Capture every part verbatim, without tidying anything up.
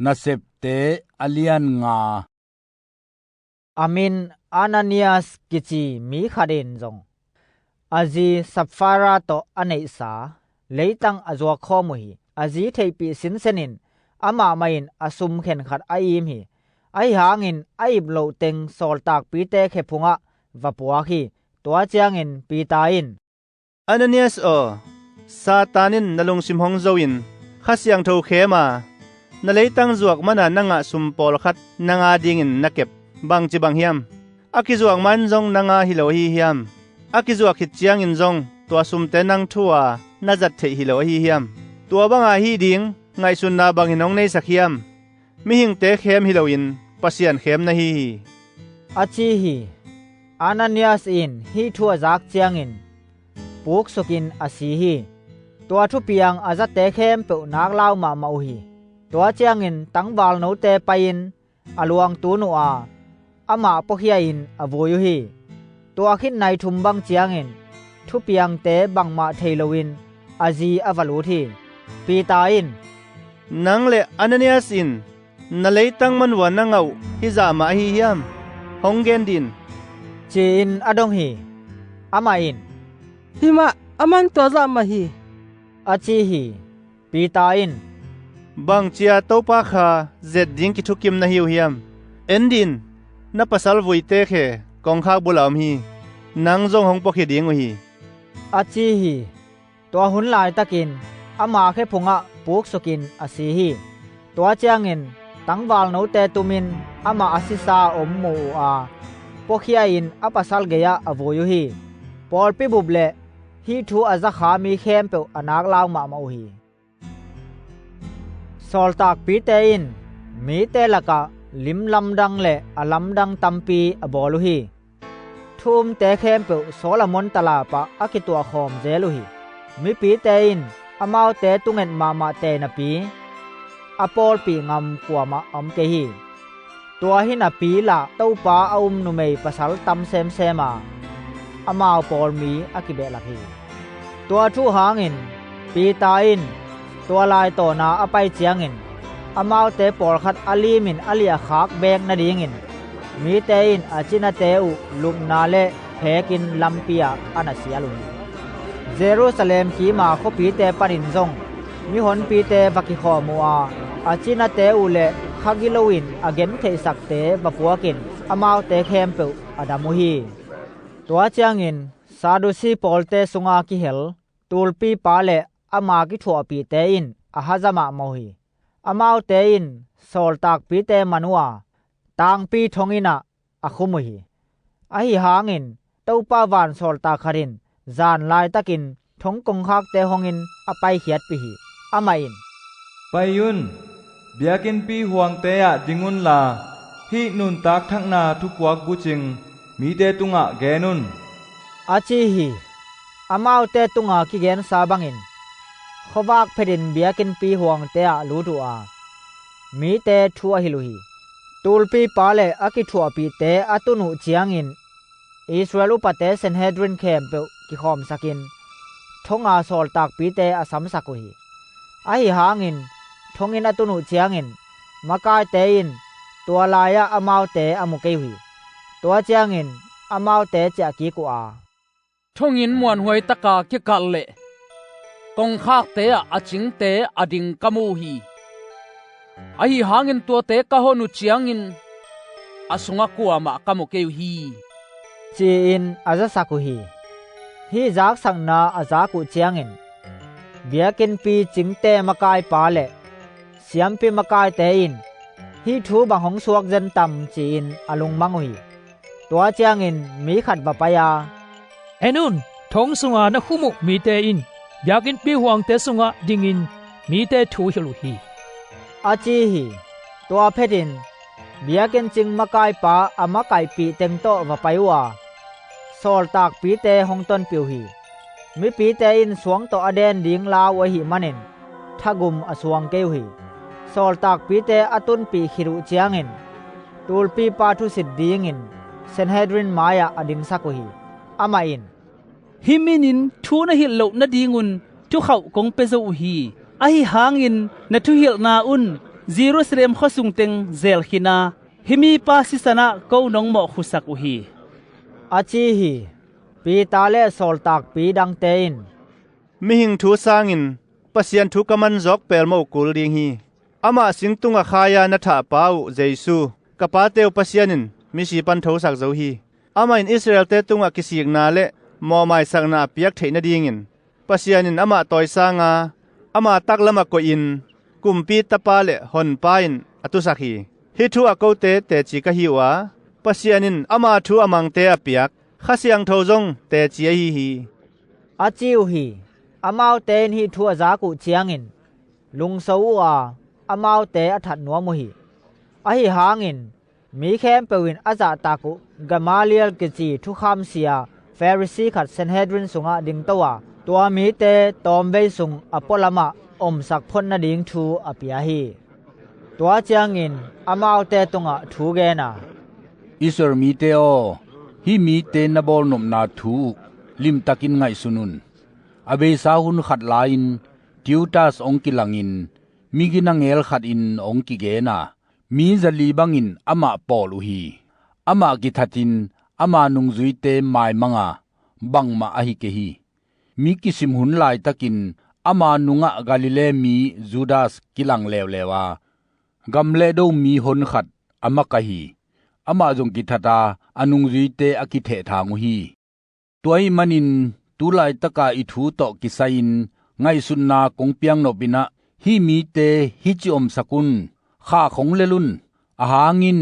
Nasepte a lian nga. A min Ananias kici mi khat in zong a zi Sapphira tawh a neihsa leitang a zuak khawm uh hi. A zi theihpih sinsen in amah mah in a sum khenkhat a im hi. Ahi hangin a ip loh teng sawltakpite khe phungah va puak hi. Tua ciangin Peter in, "Ananias aw, Satan in na lungsim hong zo in Kha Siangtho khem a, na leitang zuak mana na ngah sum pawlkhat nang a dingin na kep bangci bang hiam? A kizuak man zong nang a hi lo ahi hiam? A kizuak khit ciangin zong tua sumte nang thu a na zat theih hi lo ahi hiam? Tua banga hih ding ngaihsutna bangin hong neisak hiam? Mihingte khem hi loin Pasian khem na hi hi," a ci hi. Ananias in hih thu a zak ciangin puksukin a si hi. Tua thupiang a zate khempeuh naklau mahmah uh hi. Tua ciangin tangvalnote pai-in a luang tun uh a, amah puakhia in a vui uh hi. Tua khit nai thum bang ciangin thupiangte bangmah thei loin a zi a va lut hi. Peter in, "Nang le Ananias in na leitang man uh a na ngah uh hih zah mah ahi hiam? Hong gen dih in," ci-in a dong hi. Amah in, "Hi mah, a man tua zah mah hi," a ci hi. Peter in, "Bangci a Topa Kha zet ding kithukim na hi uh hiam? En dih in, na pasal vuite khe kongkhak bulah om hi. Nang zong hong puakhia ding uh hi," a ci hi. Tua hun laitakin ama khe phungah puksukin a si hi. Tua ciangin tangvalnote tumin amah a sisa a om mu uh a, puakhia in a pasal gei-ah a vui uh hi. Pawlpi bup le hih thu a zakha mi khempeuh a naklau mahmah uh hi. Sawltakpite in mite lakah lim lamdang le a lamdang tampi a bawl uh hi. Thu umte khempeuh Solomon talap ah a kituahkhawm zel uh hi. Mipite in amaute tunget mahmah tei napi a pawlpih ngam kuamah a om kei hi. Tua hi napi lah Topa a um numei pasal tam semsem a, amau pawl mi a kibehlap hi. Tua thu hangin Peter in tua lai tawna a pai ciangin amaute pawlkhat a limin a liahkhak beek nadingin mite in a cinate uh lupna le phekin lampi ah a na sial uh hi. Jerusalem kima khuapite panin zong mihonpite va kikhawm uh a, a cinate uh le kha giloin a gentheihsakte va puakin amaute khempeuh a dam uh hi. Tua ciangin Sadusi pawlte sunga kihel tulpipa le ama kithuahpihte in a haza mahmah uh hi. Amaute in sawltakpite man uh a, tangpi thong inn ah a khum uh hi. Ahi hangin Topa vansawltak khat in zan laitakin thong kongkhakte hongin a paikhiatpih hi. Amah in, "Pai un, biakinnpi huangte ah ding unla, hih nuntak thakna thupuak bucing mite tungah gen un," a ci hi. Amaute tunga kigensa bangin khuavak phetin biakinnpi huangte ah lut uh a, mite thu a hilh uh hi. Tulpipa le a kithuahpihte a tun uh ciangin Israel upate Sanhedrin khempeuh kikhawmsakin thonga sawltakpite a samsak uh hi. Ahi hangin thonginn a tun uh ciangin makaite in tua lai-ah amaute a mu kei uh hi. Tua ciangin amaute ciahkik uh a, "Thonginn muanhuai taka kikalh leh kongkhakte ah a cingte a ding ka mu uh hi. Ahi hangin tuate ka hon uh ciangin a sungah kuamah ka mu kei uh hi," ci-in a zasak uh hi. Hih zaksakna a zak uh ciangin biakinnpi cingte makaipa le siampi makaite in, "Hih thu bang hong suak zen tam?" ci-in a lungmang uh hi. Tua ciangin mi khat va pai a, "En un, thong sunga na khum uh mite in biakinnpi huangte sungah dingin mite thu hilh uh hi," a ci hi. Tua phetin biakinn cing makaipa a makaihpih teng tawh va pai uh a, sawltakpite hong tonpih uh hi. Mipite in suang tawh a den ding la uh ahih manin thagum a suang kei uh hi. Sawltakpite a tunpih khit uh ciangin tulpipa thusit dingin Sanhedrin mai-ah a dingsak uh hi. Amah in, "Hih min in thu na hilh loh nadingun thukhauh kong pia zo uh hi. Ahi hangin na thuhilhna un Jerusalem khuasung teng zel khin a, hih mipa sisan ah ko nong mawhkhusak uh hi, a ci hi. Peter le sawltakpi dangte in, mihing thu sangin Pasian thu ka man zawk pelmawh kul ding hi. Amah singtungah khai-a na thahpa uh Jesu, ka pate uh Pasian in misi pan thosak zo hi. Amah in Israel-te tungah kisikna le mawhmaisakna a piak theih nadingin Pasian in amah tawisanga ama taklamah koihin kumpi tapa le honpa in a tusak hi. Hih thu a kote teci ka hi uh a, Pasian in ama thu a mangte a piak Kha Siangtho zong teci ahi hi, a ci uh hi. Amaute in hih thu a zak uh ciangin lungso uh a, amaute a that nuam uh hi. Ahi hangin mi khempeuh in a zahtak uh Gamaliel kici thukham sia Pharisee khat Sanhedrin sungah dingto a, tua mite tawmvei sung a pualamah omsak phot nading thu a pia hi. Tua ciangin amaute tungah thu gen a, Israel mite aw, hih mite na bawlnopna thu uh limtakin ngaihsun un. A beisa hun khat lai-in Teudas hong kilangin, migin a ngel khatin hong kigen a, mi zali bangin amah pawl uh hi. Amah kithatin ama nungzuite maimang a, bangmah ahi kei hi. Mi kisim hun laitakin ama nungah Galilee mi Judas kilang leuleu a, gamlehdo mi hon khat a makaih hi. Amah zong kithat a, a nungzuite a kithehthang uh hi. Tua ahih manin tu laitaka i thu tawh kisai-in ngaihsutna kong piaknop in ah, hih mite hici omsak un, khahkhong lel un. Ahang in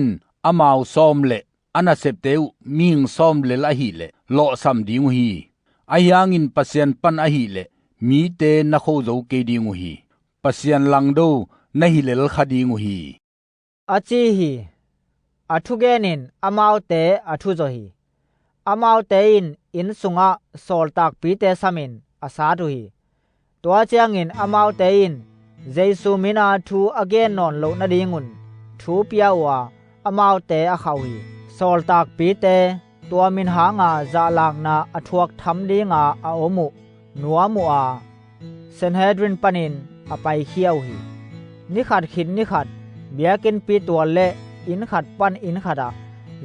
amau sawm le a nasepte uh mihing sawm lel ahileh lawhsam ding uh hi. Ahi hangin Pasian pan ahileh mite na kho zo kei ding uh hi. Pasian langdo na hi lel kha ding uh hi, a ci hi. A thugen in amaute a thuzaw hi. Amaute in inn sungah sawltakpite samin a sat uh hi. Tua ciangin amaute in Jesu mina thu a gen nawn loh nadingun thu pia uh a, amaute a khauh hi. Sawltakpite tua min hanga zahlakna a thuak tham dinga a om uh nuam uh a, Sanhedrin panin a paikhia uh hi. Ni khat khit ni khat biakinnpi tual le inn khat pan inn khatah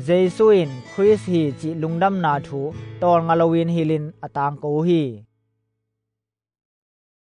Jesu in Khrist hi cih lungdamna thu tawlnga loin hilhin a tangko uh hi.